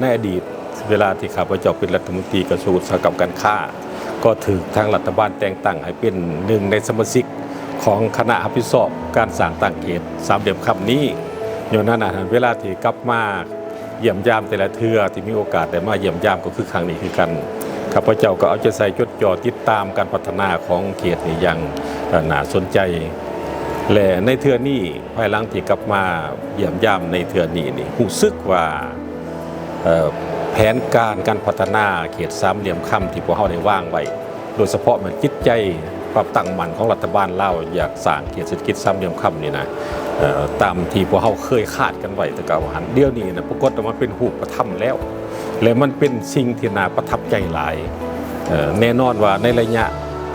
ໃນອະດີດ ເວລາທີ່ຂ້າພະເຈົ້າເປັນລັດຖະມົນຕີກະຊວງອຸດສາຫະກຳການຄ້າ ກໍຖືກທາງລັດຖະບານແຕ່ງຕັ້ງໃຫ້ເປັນໜຶ່ງໃນສະມາຊິກຂອງຄະນະຮັບຜິດຊອບການສ້າງຕັ້ງເຂດສາມຫຼ່ຽມຄຳນີ້. ຍ້ອນນັ້ນນະ ເວລາທີ່ກັບມາຢ້ຽມຢາມແຕ່ລະເທື່ອທີ່ມີໂອກາດໄດ້ມາຢ້ຽມຢາມກໍຄືຄັ້ງນີ້ຄືກັນ, ຂ້າພະເຈົ້າກໍເອົາໃຈໃສ່ຈົດຈ່ອຕິດຕາມການພັດທະນາຂອງເຂດນີ້ຢ່າງ ເອີ ໜ້າສົນໃຈ ແລະ ໃນເທື່ອນີ້ ພາຍຫຼັງທີ່ກັບມາຢ້ຽມຢາມໃນເທື່ອນີ້ນີ້ ຮູ້ສຶກວ່າ ເອີ ແຜນການການພັດທະນາເຂດສາມຫຼ່ຽມຄຳທີ່ພວກເຮົາໄດ້ວາງໄວ້ ໂດຍສະເພາະແມ່ນຈິດໃຈຄວາມຕັ້ງໝັ້ນຂອງລັດຖະບານລາວ ຢາກສ້າງເຂດເສດຖະກິດສາມຫຼ່ຽມຄຳນີ້ນະ ເອີ ຕາມທີ່ພວກເຮົາເຄີຍຄາດກັນໄວ້ແຕ່ເກົ່າຫັ້ນ ດຽວນີ້ນະ ປາກົດວ່າມັນເປັນຮູບປະທຳແລ້ວ ແລະ ມັນເປັນສິ່ງທີ່ໜ້າປະທັບໃຈຫຼາຍ. ເອີ ແນ່ນອນວ່າໃນໄລຍະ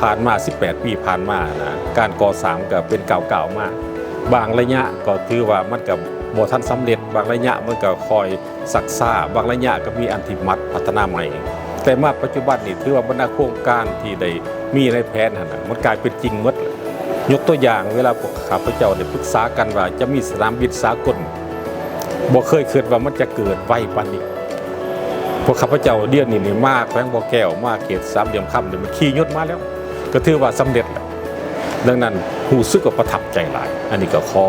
ຜ່ານມາ ສິບແປດປີຜ່ານມານະ ການກໍ່ສ້າງກໍເປັນກ້າວໆມາ, ບາງໄລຍະກໍຖືວ່າມັນກໍບໍ່ທັນສຳເລັດ, ບາງໄລຍະມັນກໍຄ່ອຍຊັກຊ້າ, ບາງໄລຍະກໍມີອັນທີ່ມັດພັດທະນາໃໝ່. ແຕ່ມາປັດຈຸບັນນີ້ ຖືວ່າບັນດາໂຄງການທີ່ໄດ້ມີໃນແຜນຫັ້ນນະ ມັນກາຍເປັນຈິງໝົດ. ຍົກຕົວຢ່າງ ເວລາພວກຂ້າພະເຈົ້າໄດ້ປຶກສາກັນວ່າຈະມີສະໜາມບິນສາກົນ ບໍ່ເຄີຍຄິດວ່າມັນຈະເກີດໄວປານນີ້. ພວກຂ້າພະເຈົ້າດຽວນີ້ນີ້ມາແຂວງບໍ່ແກ້ວ ມາເຂດສາມຫຼ່ຽມຄຳນີ້ ມັນຂີ່ຍົນມາແລ້ວ ກໍຖືວ່າສຳເລັດແລ້ວ. ດັ່ງນັ້ນ ຮູ້ສຶກວ່າປະທັບໃຈຫຼາຍ. ອັນນີ້ກໍຂໍ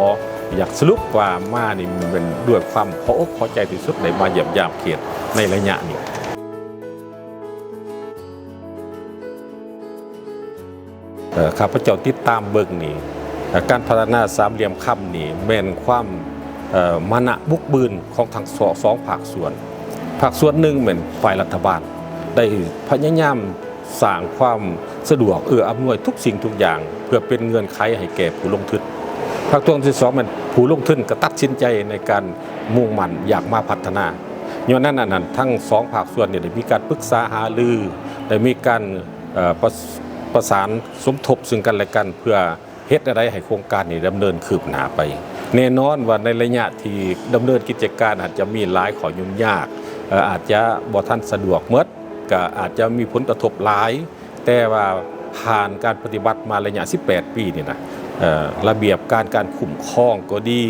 ຢາກສະຫຼຸບວ່າມານີ້ແມ່ນດ້ວຍຄວາມພໍອົກພໍໃຈທີ່ສຸດ ໄດ້ມາຢ້ຽມຢາມເຂດໃນໄລຍະນີ້. ເອີ ຂ້າພະເຈົ້າຕິດຕາມເບິ່ງນີ້ ເອີ ການພັດທະນາສາມຫຼ່ຽມຄຳນີ້ແມ່ນຄວາມ ເອີ ມານະບຸກບືນຂອງທັງສອງ ສອງພາກສ່ວນ. ພາກສ່ວນໜຶ່ງແມ່ນຝ່າຍລັດຖະບານໄດ້ພະຍາຍາມສ້າງຄວາມສະດວກເອື້ອອຳນວຍທຸກສິ່ງທຸກຢ່າງ ເພື່ອເປັນເງື່ອນໄຂໃຫ້ແກ່ຜູ້ລົງທຶນ. ພາກສ່ວນທີສອງແມ່ນຜູ້ລົງທຶນກໍຕັດສິນໃຈໃນການມຸ່ງໝັ້ນຢາກມາພັດທະນາ. ຍ້ອນນັ້ນ ອັນນັ້ນ ທັງສອງພາກສ່ວນນີ້ໄດ້ມີການປຶກສາຫາລື ໄດ້ມີການ ເອີ ປະ ປະສານສົມທົບຊຶ່ງກັນແລະກັນ ເພື່ອເຮັດແນວໃດໃຫ້ໂຄງການນີ້ດຳເນີນຄືບໜ້າໄປ. ແນ່ນອນວ່າໃນໄລຍະທີ່ດຳເນີນກິດຈະການອາດຈະມີຫຼາຍຂໍ້ຫຍຸ້ງຍາກ, ເອີ ອາດຈະບໍ່ທັນສະດວກໝົດ, ກະອາດຈະມີຜົນກະທົບຫຼາຍ, ແຕ່ວ່າຜ່ານການປະຕິບັດມາໄລຍະສິບແປດປີນີ້ນະ, ເອີ ລະບຽບການ ການຄຸ້ມຄອງກໍດີ,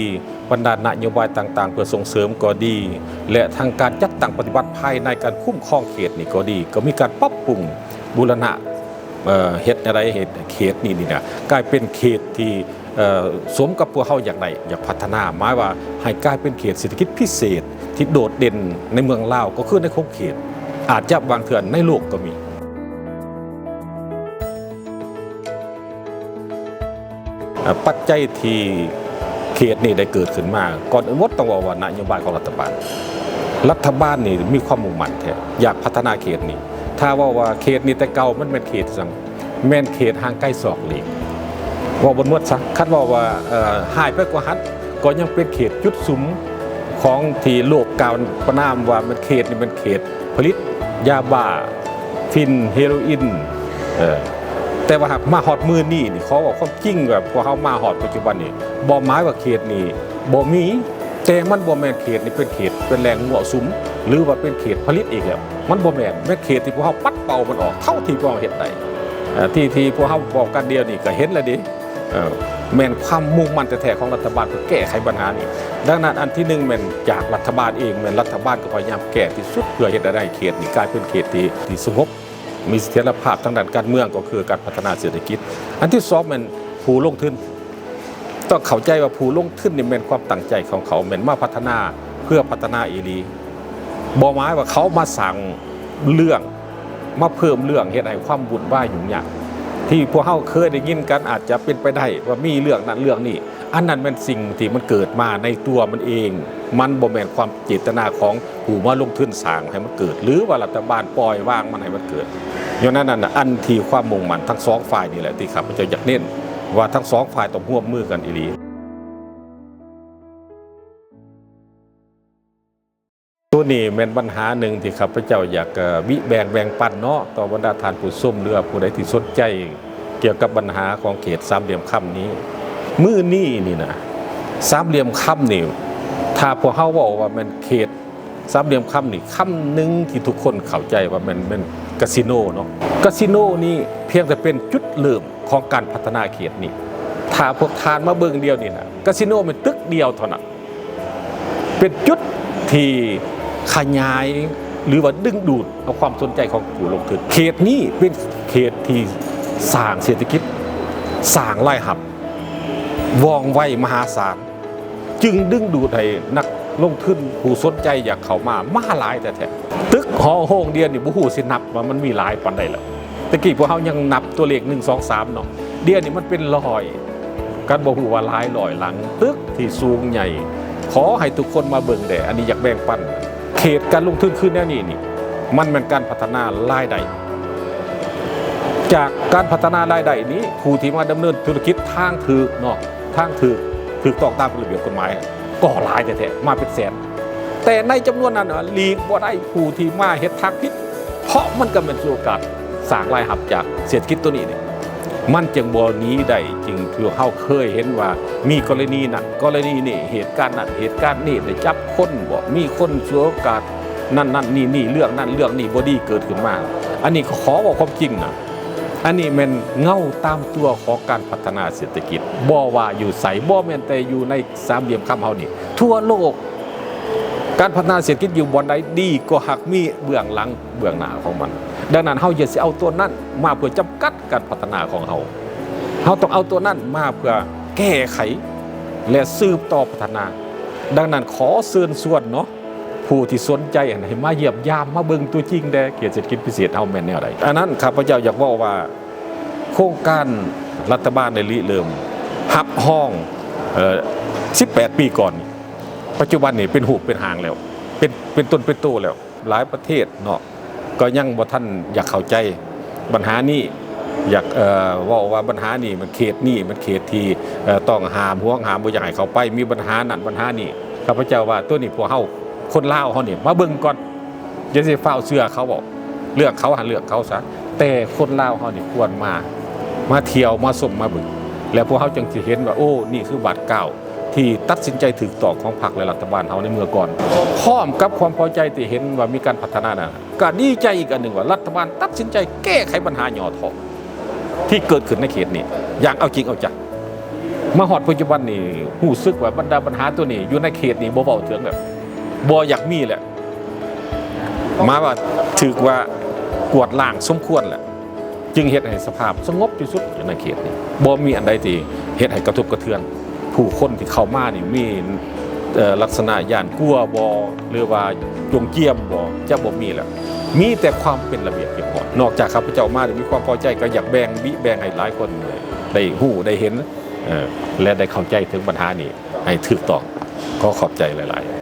ບັນດານະໂຍບາຍຕ່າງໆເພື່ອສົ່ງເສີມກໍດີ ແລະ ທັງການຈັດຕັ້ງປະຕິບັດພາຍໃນການຄຸ້ມຄອງເຂດນີ້ກໍດີ, ກໍມີການປັບປຸງບູລະນະ ເອີ ເຮັດແນວໃດໃຫ້ເຂດນີ້ນີ້ນະ ກາຍເປັນເຂດທີ່ ເອີ ສົມກັບພວກເຮົາຢາກໄດ້ ຢາກພັດທະນາ, ໝາຍວ່າໃຫ້ກາຍເປັນເຂດເສດຖະກິດພິເສດທີ່ໂດດເດັ່ນໃນເມືອງລາວ ກໍຄືໃນຂົງເຂດ, ອາດຈະບາງເທື່ອໃນໂລກກໍມີ. ເອີ ປັດໄຈທີ່ເຂດນີ້ໄດ້ເກີດຂຶ້ນມາ, ກ່ອນອື່ນໝົດຕ້ອງເວົ້າວ່ານະໂຍບາຍຂອງລັດຖະບານ. ລັດຖະບານນີ້ມີຄວາມມຸ່ງໝັ້ນແທ້ ຢາກພັດທະນາເຂດນີ້. ຖ້າເວົ້າວ່າເຂດນີ້ແຕ່ເກົ່າມັນແມ່ນເຂດຫຍັງ? ແມ່ນເຂດຫ່າງໄກສອກຫຼີກ. ເວົ້າບໍ່ໝົດຊະ, ຄັນເວົ້າວ່າ ເອີ ຮ້າຍໄປກວ່າຫັ້ນ ກໍຍັງເປັນເຂດຈຸດສຸມຂອງທີ່ໂລກກ່າວປະນາມວ່າແມ່ນເຂດນີ້ແມ່ນເຂດຜະລິດຢາບ້າ, ຝິ່ນ, ເຮໂຣອິນ. ເອີ ແຕ່ວ່າຫາກມາຮອດມື້ນີ້ນີ້ ຂໍເວົ້າຄວາມຈິງວ່າພວກເຮົາມາຮອດປັດຈຸບັນນີ້ ບໍ່ໝາຍວ່າເຂດນີ້ບໍ່ມີ, ແຕ່ມັນບໍ່ແມ່ນເຂດນີ້ເປັນເຂດ ເປັນແຫຼ່ງມົ້ວສຸມ ຫຼືວ່າເປັນເຂດຜະລິດອີກແລ້ວ. ມັນບໍ່ແມ່ນ, ແມ່ນເຂດທີ່ພວກເຮົາປັດເປົ່າມັນອອກເທົ່າທີ່ພວກເຮົາເຮັດໄດ້. ເອີ ທີ່ ທີ່ພວກເຮົາເວົ້າກັນດຽວນີ້ກໍເຫັນແລ້ວເດ້. ເອີ ແມ່ນຄວາມມຸ່ງໝັ້ນແທ້ໆຂອງລັດຖະບານເພື່ອແກ້ໄຂບັນຫານີ້. ດັ່ງນັ້ນ ອັນທີໜຶ່ງແມ່ນຈາກລັດຖະບານເອງ, ແມ່ນລັດຖະບານກໍພະຍາຍາມແກ້ທີ່ສຸດ ເພື່ອເຮັດໃຫ້ເຂດນີ້ກາຍເປັນເຂດທີ່ ທີ່ສະຫງົບ, ມີສະຖຽນລະພາບທາງດ້ານການເມືອງ ກໍຄືການພັດທະນາເສດຖະກິດ. ອັນທີສອງແມ່ນຜູ້ລົງທຶນ. ຕ້ອງເຂົ້າໃຈວ່າຜູ້ລົງທຶນນີ້ແມ່ນຄວາມຕັ້ງໃຈຂອງເຂົາ ແມ່ນມາພັດທະນາເພື່ອພັດທະນາອີ່ຫຼີ, ບໍ່ໝາຍວ່າເຂົາມາສ້າງເລື່ອງ ມາເພີ່ມເລື່ອງ ເຮັດໃຫ້ຄວາມວຸ່ນວາຍຫຍຸ້ງຍາກ ທີ່ພວກເຮົາເຄີຍໄດ້ຍິນກັນ. ອາດຈະເປັນໄປໄດ້ວ່າມີເລື່ອງນັ້ນເລື່ອງນີ້, ອັນນັ້ນແມ່ນສິ່ງທີ່ມັນເກີດມາໃນຕົວມັນເອງ, ມັນບໍ່ແມ່ນຄວາມເຈດຕະນາຂອງຜູ້ມາລົງທຶນສ້າງໃຫ້ມັນເກີດ ຫຼືວ່າລັດຖະບານປ່ອຍວາງມັນໃຫ້ມັນເກີດ. ຍ້ອນນັ້ນ ອັນທີ່ຄວາມມຸ່ງໝັ້ນທັງສອງຝ່າຍນີ້ແຫຼະ ທີ່ຂ້າພະເຈົ້າຢາກເນັ້ນວ່າທັງສອງຝ່າຍຕ້ອງຮ່ວມມືກັນອີ່ຫຼີ. ໂຕນີ້ແມ່ນບັນຫາໜຶ່ງທີ່ຂ້າພະເຈົ້າຢາກ ເອີ ວິແບ່ງແບ່ງປັນເນາະ ຕໍ່ບັນດາທ່ານຜູ້ຊົມ ຫຼືວ່າຜູ້ໃດທີ່ສົນໃຈກ່ຽວກັບບັນຫາຂອງເຂດສາມຫຼ່ຽມຄຳນີ້. ມື້ນີ້ນີ້ນະ ສາມຫຼ່ຽມຄຳນີ້ ຖ້າພວກເຮົາເວົ້າວ່າແມ່ນເຂດສາມຫຼ່ຽມຄຳນີ້ ຄຳໜຶ່ງທີ່ທຸກຄົນເຂົ້າໃຈວ່າແມ່ນ ແມ່ນກາສິໂນເນາະ. ກາສິໂນນີ້ພຽງແຕ່ເປັນຈຸດເລີ່ມຂອງການພັດທະນາເຂດນີ້. ຖ້າພວກທ່ານມາເບິ່ງດຽວນີ້ນະ ກາສິໂນແມ່ນຕຶກດຽວເທົ່ານັ້ນ ເປັນຈຸດທີ່ ຂະຫຍາຍ ຫຼືວ່າດຶງດູດເອົາຄວາມສົນໃຈຂອງຜູ້ລົງທຶນ. ເຂດນີ້ເປັນເຂດທີ່ສ້າງເສດຖະກິດ, ສ້າງລາຍຮັບວ່ອງໄວມະຫາສານ, ຈຶ່ງດຶງດູດໃຫ້ນັກລົງທຶນຜູ້ສົນໃຈຢາກເຂົ້າມາ ມາຫຼາຍແທ້ໆ. ຕຶກຫໍໂຮງດຽວນີ້ບໍ່ຮູ້ຊິນັບວ່າມັນມີຫຼາຍປານໃດແລ້ວ. ແຕ່ກີ້ພວກເຮົາຍັງນັບຕົວເລກໜຶ່ງ ສອງ ສາມເນາະ, ດຽວນີ້ມັນເປັນຮ້ອຍ ກັນບໍ່ຮູ້ວ່າຫຼາຍຮ້ອຍຫຼັງ, ຕຶກທີ່ສູງໃຫຍ່. ຂໍໃຫ້ທຸກຄົນມາເບິ່ງແດ່, ອັນນີ້ຢາກແບ່ງປັນ. ເຂດການລົງທຶນຄືແນວນີ້ນີ້ ມັນແມ່ນການພັດທະນາລາຍໄດ້. ຈາກການພັດທະນາລາຍໄດ້ນີ້ ຜູ້ທີ່ມາດຳເນີນທຸລະກິດທາງຖືກເນາະ, ທາງຖືກ, ຖືກຕ້ອງຕາມລະບຽບກົດໝາຍ ກໍຫຼາຍແທ້ໆ, ມາເປັນແສນ. ແຕ່ໃນຈຳນວນນັ້ນນະ ຫຼີກບໍ່ໄດ້ຜູ້ທີ່ມາເຮັດທາງຜິດ, ເພາະມັນກໍແມ່ນໂອກາດສ້າງລາຍຮັບຈາກເສດຖະກິດຕົວນີ້ນີ້ ມັນຈຶ່ງບໍ່ໜີໄດ້. ຈຶ່ງທີ່ເຮົາເຄີຍເຫັນວ່າມີກໍລະນີນັ້ນ ກໍລະນີນີ້, ເຫດການນັ້ນ ເຫດການນີ້, ໄດ້ຈັບຄົນບໍ, ມີຄົນສວຍໂອກາດນັ້ນໆ ນີ້ໆ, ເລື່ອງນັ້ນເລື່ອງນີ້ບໍ່ດີເກີດຂຶ້ນມາ. ອັນນີ້ກໍຂໍເວົ້າຄວາມຈິງນະ, ອັນນີ້ແມ່ນເງົາຕາມຕົວຂອງການພັດທະນາເສດຖະກິດ, ບໍ່ວ່າຢູ່ໃສ, ບໍ່ແມ່ນແຕ່ຢູ່ໃນສາມຫຼ່ຽມຄຳເຮົານີ້, ທົ່ວໂລກ ການພັດທະນາເສດຖະກິດຢູ່ບ່ອນໃດດີກໍຫາກມີເບື້ອງຫຼັງເບື້ອງໜ້າຂອງມັນ. ດັ່ງນັ້ນ ເຮົາຢ່າຊິເອົາຕົວນັ້ນມາເພື່ອຈຳກັດການພັດທະນາຂອງເຮົາ. ເຮົາຕ້ອງເອົາຕົວນັ້ນມາເພື່ອແກ້ໄຂ ແລະ ສືບຕໍ່ພັດທະນາ. ດັ່ງນັ້ນ ຂໍເຊີນຊວນເນາະ, ຜູ້ທີ່ສົນໃຈຫັ້ນ ໃຫ້ມາຢ້ຽມຢາມ ມາເບິ່ງຕົວຈິງແດ່, ເຂດເສດຖະກິດພິເສດເຮົາແມ່ນແນວໃດ. ອັນນັ້ນ ຂ້າພະເຈົ້າຢາກເວົ້າວ່າ ໂຄງການລັດຖະບານໄດ້ລິເລີ່ມຮັບຮອງ ເອີ ສິບແປດປີກ່ອນ, ປັດຈຸບັນນີ້ເປັນຮູບເປັນຮ່າງແລ້ວ, ເປັນ ເປັນຕົນເປັນໂຕແລ້ວ. ຫຼາຍປະເທດເນາະ ກໍຍັງບໍ່ທັນຢາກເຂົ້າໃຈບັນຫານີ້, ຢາກ ເອີ ເວົ້າວ່າບັນຫານີ້ມັນເຂດນີ້ມັນເຂດທີ່ ເອີ ຕ້ອງຫ້າມ ຫວງຫ້າມ ບໍ່ຢາກໃຫ້ເຂົ້າໄປ, ມີບັນຫານັ້ນບັນຫານີ້. ຂ້າພະເຈົ້າວ່າໂຕນີ້ພວກເຮົາ ຄົນລາວເຮົານີ້ມາເບິ່ງກ່ອນ, ຢ່າຊິຟ້າວເຊື່ອເຂົາເວົ້າ, ເລື່ອງເຂົາຫັ້ນເລື່ອງເຂົາຊະ. ແຕ່ຄົນລາວເຮົານີ້ຄວນມາ ມາທ່ຽວ ມາຊົມ ມາເບິ່ງ, ແລ້ວພວກເຮົາຈຶ່ງຊິເຫັນວ່າ ໂອ້ ນີ້ຄືບາດກ້າວທີ່ຕັດສິນໃຈຖືກຕ້ອງຂອງພັກ ແລະ ລັດຖະບານເຮົາໃນເມື່ອກ່ອນ. ພ້ອມກັບຄວາມພໍໃຈທີ່ເຫັນວ່າມີການພັດທະນານັ້ນ, ກໍດີໃຈອີກອັນໜຶ່ງວ່າລັດຖະບານຕັດສິນໃຈແກ້ໄຂບັນຫາຫຍໍ້ທໍ້ທີ່ເກີດຂຶ້ນໃນເຂດນີ້ຢ່າງເອົາຈິງເອົາຈັງ. ມາຮອດປັດຈຸບັນນີ້ ຮູ້ສຶກວ່າບັນດາບັນຫາຕົວນີ້ຢູ່ໃນເຂດນີ້ບໍ່ເວົ້າເຖິງແລ້ວ, ບໍ່ຢາກມີແລ້ວ. ມາວ່າຖືກວ່າກວາດລ້າງສົມຄວນແລ້ວ, ຈຶ່ງເຮັດໃຫ້ສະພາບສະຫງົບທີ່ສຸດຢູ່ໃນເຂດນີ້. ບໍ່ມີອັນໃດທີ່ເຮັດໃຫ້ກະທົບກະເທືອນຜູ້ຄົນທີ່ເຂົ້າມານີ້. ມີ ເອີ ລັກສະນະຢ້ານກົວບໍ່ ຫຼືວ່າຈົງຈຽມບໍ່? ຈະບໍ່ມີແລ້ວ. ມີແຕ່ຄວາມເປັນລະບຽບຮຽບຮ້ອຍ. ນອກຈາກຂ້າພະເຈົ້າມາໄດ້ມີຄວາມພໍໃຈ, ກໍຢາກແບ່ງ ບິແບ່ງໃຫ້ຫຼາຍຄົນໄດ້ຮູ້ໄດ້ເຫັນ ເອີ ແລະ ໄດ້ເຂົ້າໃຈເຖິງບັນຫານີ້ໃຫ້ຖືກຕ້ອງ. ຂໍຂອບໃຈຫຼາຍໆ.